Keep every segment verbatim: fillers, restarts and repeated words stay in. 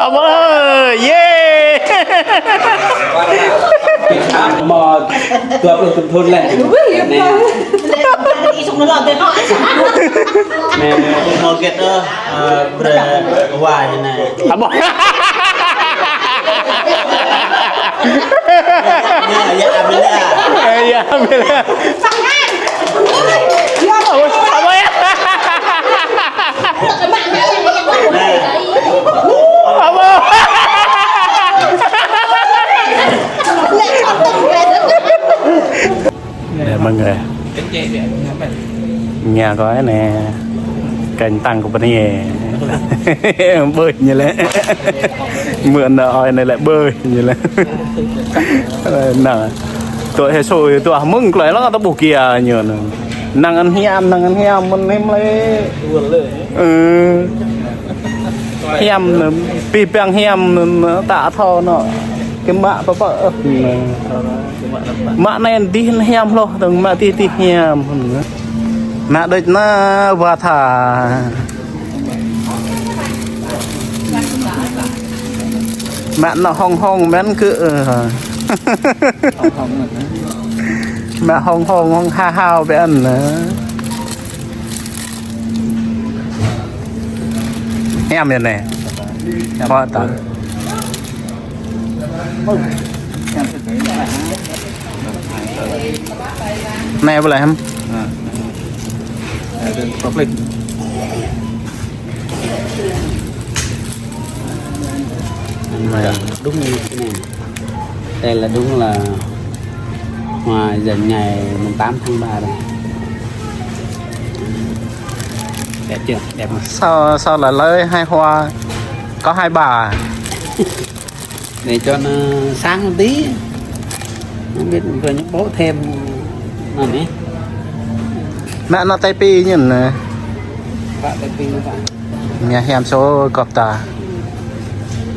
Ơ, yê. Mă dua pluh thŭn lĕ. Wih, yă. Nè. Nè, mă gĕt, ơ, ơ, brơi wa ñu nè. Ơ, mă. Yă, yă, ambil yă. Ơ, yă, ambil yă. Ơ, mă. Ơ, mă. Ơ, mă. Nè, mơ̆ng ơi. Ña kơ anai nè. Kơnh tăng kơ bơni. Ƀơi ñu lĕ. Mơ̆n anai ơi anai lĕ ƀơi ñu lĕ. Nă. Tui hê sui tui mơ̆ng klai lăng ta ƀuh kiăng ñu nă. Năng ăn hiam, năng ăn hiam mơ̆n hiam lĕ. Ơ. Hiam nă, pih păng hiam nă, ta thâo nă. Kơ mă pơpă ơh nă. Mă anai dih hiam hloh, tơ̆ng mă dih dih hiam. Mă đôč nă wa tha. Mă nă hong hong mơ̆n kơ, ơ. Mă hong hong hong ha hao mơ̆n nă. Hiam yă nè. Hiam. Hŏ ta. Nè, ƀơi lĕ hiam. Nè. Đúng như thế này. Đây là đúng là hoa dần ngày mùng tám tháng ba đây. Đẹp chưa? Đẹp không? Sao, sao lại lấy hai hoa? Có hai bà à? Để cho nó sáng một tí. Không biết mình vừa nhập bố thêm. Nè. Mă nă tơlơi pi ñu nă. Pă tơlơi pi pă. Ngă hiam sô gŏp ta.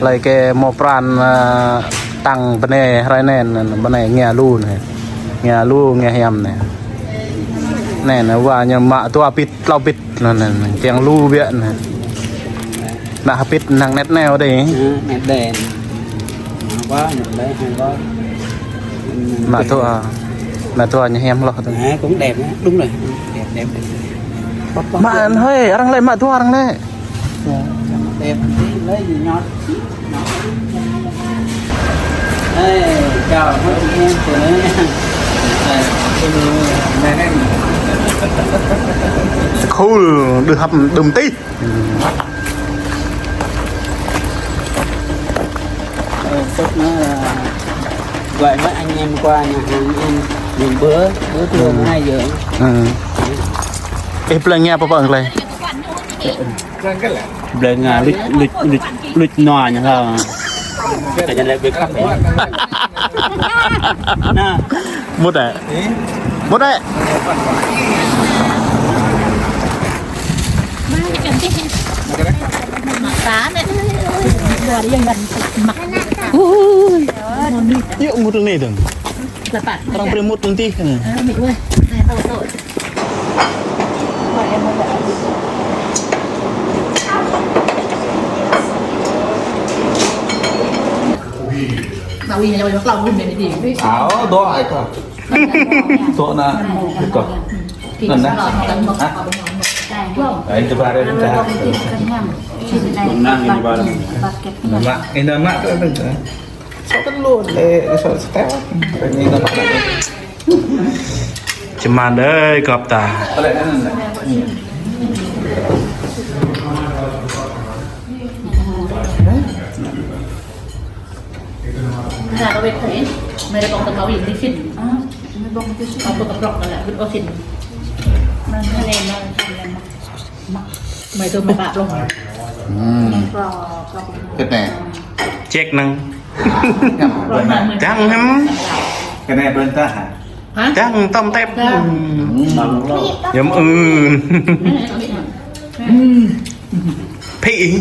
Lơi kơ mơ̆ pran, ơ, tăng bơnai hrơi anai, bơnai ngă lu nă. Ngă lu ngă hiam nă. Nè, nă wa ñu mă dua bit, klâo bit nă, nă, nă, kiăng lu biă nă. Mă hơbit năng net neo đê. Ơ, net đen. Mă dua, mă dua ñu hiam hloh tơ̆. À, cũng đẹp nhá. Đúng rồi. Đẹp, đẹp, đẹp. Mă hơi, arăng lĕ mă dua arăng lĕ. Đẹp, lấy gì nhọt. Ê, chào mấy chị em của nó nha. Đây, đây, đây. Cool, được hấp, đùm tí. Ờ, sốt nó là gọi mấy anh em qua nhà hàng ăn, dùng bữa, bữa trưa. Ừ. Hai giờ. Ừ. Ê, plei Nga pơpă klei? Plei Nga luč, luč, luč, luč nua ñu hă. Kơ ñu lĕ bơkăp. Nă. Mŭt đĕ. Mŭt đĕ. Ui. Yua mŭt anai dơ̆ng. Arăng brơi mŭt anai. Áo đó ai kơ. Tŏ nă, kơ. Năn nă. Hă? Ai, tơ ba rĕ ta. Năn nă, năn nă. Năn nă, năn nă, tơ, tơ, tơ. Sŏ kơ lu, lĕ, sŏ step. Năn nă. Čơmăn đơi, gŏp ta. Nă, kơ wĕt thâo in, mơi rơbông tơmâo in, đi khĭn. Ơ, mơi rơbông tơmâo in. Ơ, kơ prŏk kơ lĕ, wĕt ôh khĭn. Mơi thâo mă bă plông. Hmm. Kơ tĕ. Check năng. Dăng hăm. Kơ anai bơ̆n ta hă? Hă? Dăng tơm tep. Dăng. Hmm. Yăm ư. Hmm. Phĭ.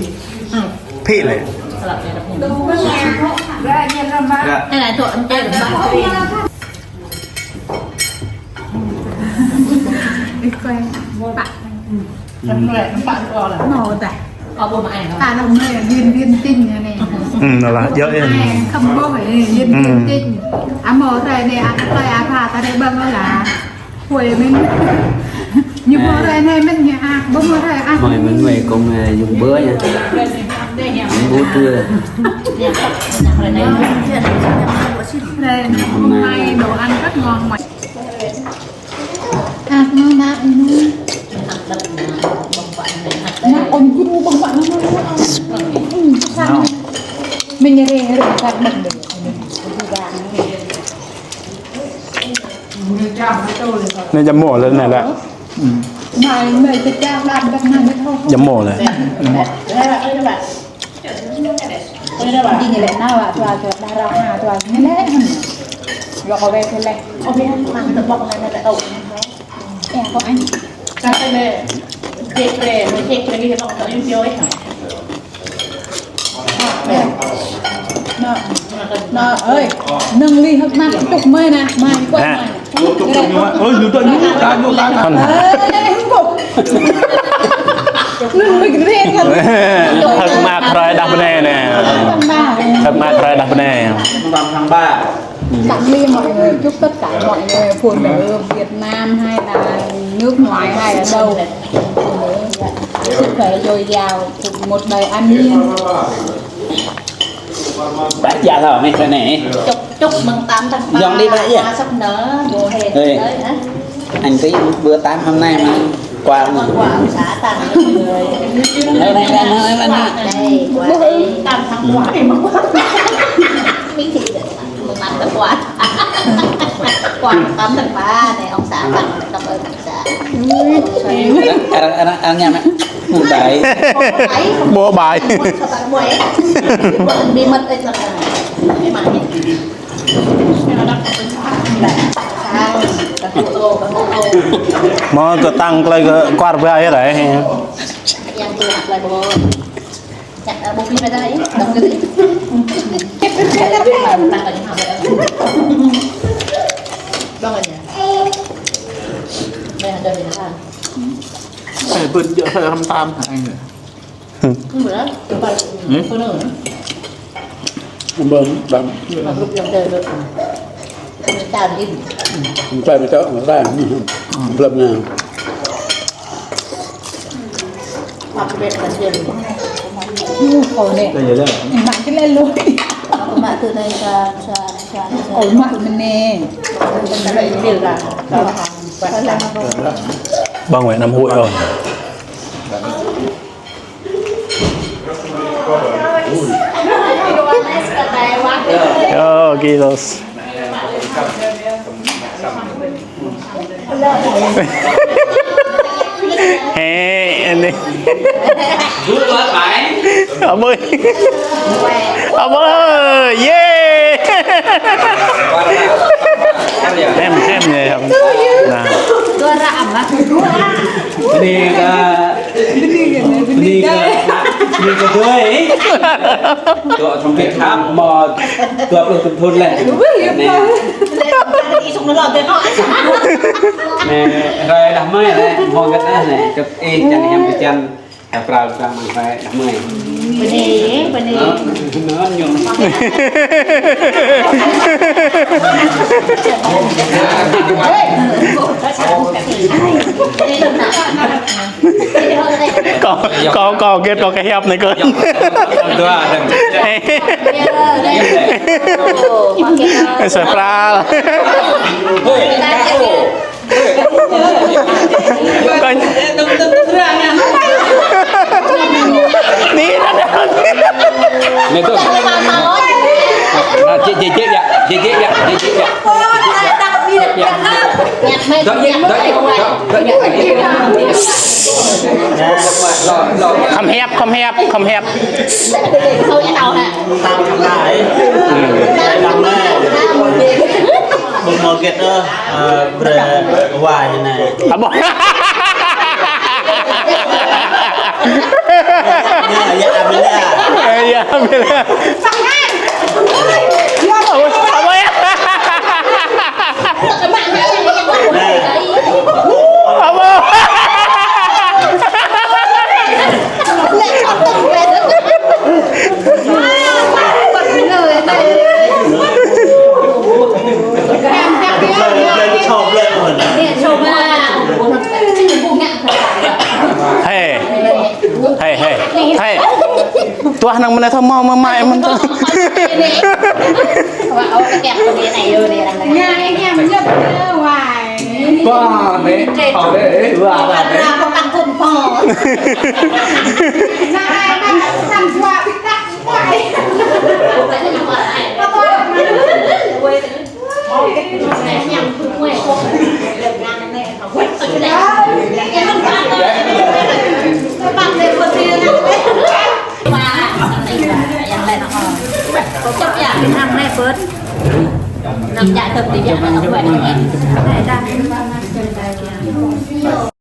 Phĭ lĕ. Ơ, bố mẹ ai hả? Ta nŏng mơi, Liên Liên Tinh anai. Ừ, nó là dơ em. Ai, khăm bố, ê, Liên Liên Tinh. Ơ, mơ̆ hrơi anai, ăt tơlơi ăt pha, ta đơi ƀơ̆ng ôh lah. Huê mĭn. Ñu mơ̆ hrơi anai mĭn ñu ăt, bố mơ̆ hrơi ăt. Mơi mĭn mơi kông, ơ, yŭng bơ ñu. Bố tưa. Hrơi, hôm nay đồ ăn rất ngon mà. Ăt mơ̆ mă ñu. Mă ôn gru ƀơ̆ng mă ñu. Ơ, sang. Mĭn ñu rê, rê, sang mĭn. Anai jăm mơ̆ lĕ anai lĕ. Jăm mơ̆ lĕ. Jing lĕ nao, tua, tua, đa rau, ha, tua, ñu lĕ, hm. Yua kơ wai tơlơi. Ơ, kơ anh. Nă, nă, ơi, nâng ly hơ̆k mơak tŭk mơi nă, mơi, kơ mơi. Ơ, ñu tŭ ñu, ta ñu, ta ñu. Ơ, nă, nă, hơ̆k mơak. Nâng ly gre kan. Hơ̆k mơak hrơi đah bơnai nă. Hơ̆k mơak hrơi đah bơnai. Tặng ly mọi người, chúc tất cả mọi người, phụ nữ Việt Nam hay là nước ngoài hay ở đâu, phụ nữ sức khỏe dồi dào, một đời an nhiên. Bác già thọ này, thọ này. Chúc, chúc mừng tám tháng ba. Dọn đi bác già. Hoa sắp nở, mùa hè sắp tới hả? Anh cứ bữa tám hôm nay mà quà mà. Quà ông xã tặng cho người. Hôm nay là, hôm nay là. Đây, quà đây. Tám tháng ba. Mười tám tháng ba. Quà mười tám tháng ba này, ông xã tặng, cảm ơn ông xã. Ăn, ăn, ăn, ăn nha mẹ. Bye. Bye. Bye. Bí mật ấy là bí mật. Mơ̆ kơ tăng tơlơi kơ kuar ba ya rai. Yang tu nak tơlơi bơ. Yang, eh, bơ pin ada ya. Dong gitu. Dong aja. Dong aja. Ê, bơ̆n djơ̆ hơi răm tam hả anh? Bơ̆n, đăm. Bơ̆n, đăm. Tơlơi mơ̆ tơlơi, bơ̆n nă. Ơ, khổ nè. Mă cái lĕ lôi. Mă từ đây ra, ra, ra, ra. Ôi, mă mình nè. Bà ngoại năm hội rồi. Ơ, kilos. Hê, anai. Abơi. Abơi, yê. Hem, hem, yê, hem. Nă. Dua ră amat. Anai kơ Bơni kơ, bơni kơ dơi. Dŏ trong Việt Nam mơ̆ dua pluh thŭn leh. Nê, rai đah mơi leh, mơ̆ gơ̆t ah nê, kơ ih čan hiam kơ čan, ta pral pral mơ̆ng rai đah mơi. Bơni, bơni. Nơ, nơ, ñu. Kâo, kâo, kâo gĕt kâo kơ hiăp anai kơ. Dua, dua. Sa pral. Kâo. Anai, anai. Anai tuh. Nah, jĕ, jĕ, jĕ ya, jĕ, jĕ ya, jĕ, jĕ ya. Khŏm hiăp, khŏm hiăp, khŏm hiăp. Ƀu mơ̆ gĕt ôh, ơ, brơi wai anai. Abơi. Ya, ya, Amelia. Ơ, ya, Amelia. Abơi. Abơi. Wah, năng mơnai thâo mơ̆, mơ̆ mai mơ̆n thâo. Wah, ơ, kơ kiăng kơ anai yơh, anai arăng anai. Anai, anai, anai, anai, wah. Wah, anai, thâo deh, wah, wah, anai. Wah, kơ kăng kŭm pô. Anai, anai, anai, anai, wah, wah, wah.